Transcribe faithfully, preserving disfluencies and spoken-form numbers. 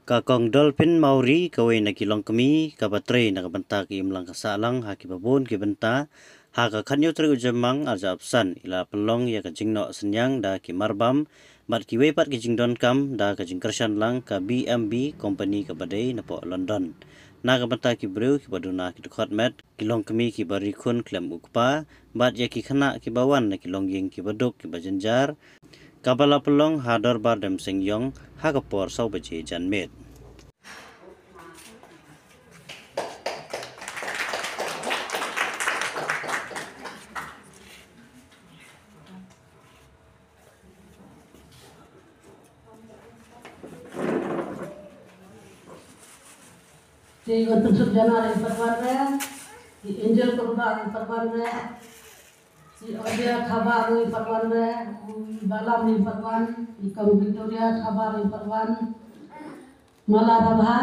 Ka Kong Dolphin Mawrie, kawei na ki longkmie kaba trei na ka bynta ka imlang ka sahlang ha kiba bun ki bynta, ha ka khatnïew tarik u Jymmang arhajar arphew san, i la pynlong ïa ka jingnoh synñiang da ki marbam bad kiwei pat ki jingdonkam da ka jingkyrshan lang ka B M B company kaba dei na poh London. Na ka bynta ki briew kiba duna ki dkhot met, ki longkmie kiba ri khun khlem u kpa, bad ïa ki khynnah kiba wan na ki longïing kiba duk kiba jynjar, kaba la pynlong ha Dorbar Demseiñiong ha ka por saw baje janmiet. Te wan pynsuk jana ïa i patwan re, i Angel Kurba ïa i patwan re, i Odia Thabar ïa i patwan re, i Balam ïa i patwan, i Kong Victoria Thabar ïa i patwan, Mala Babha,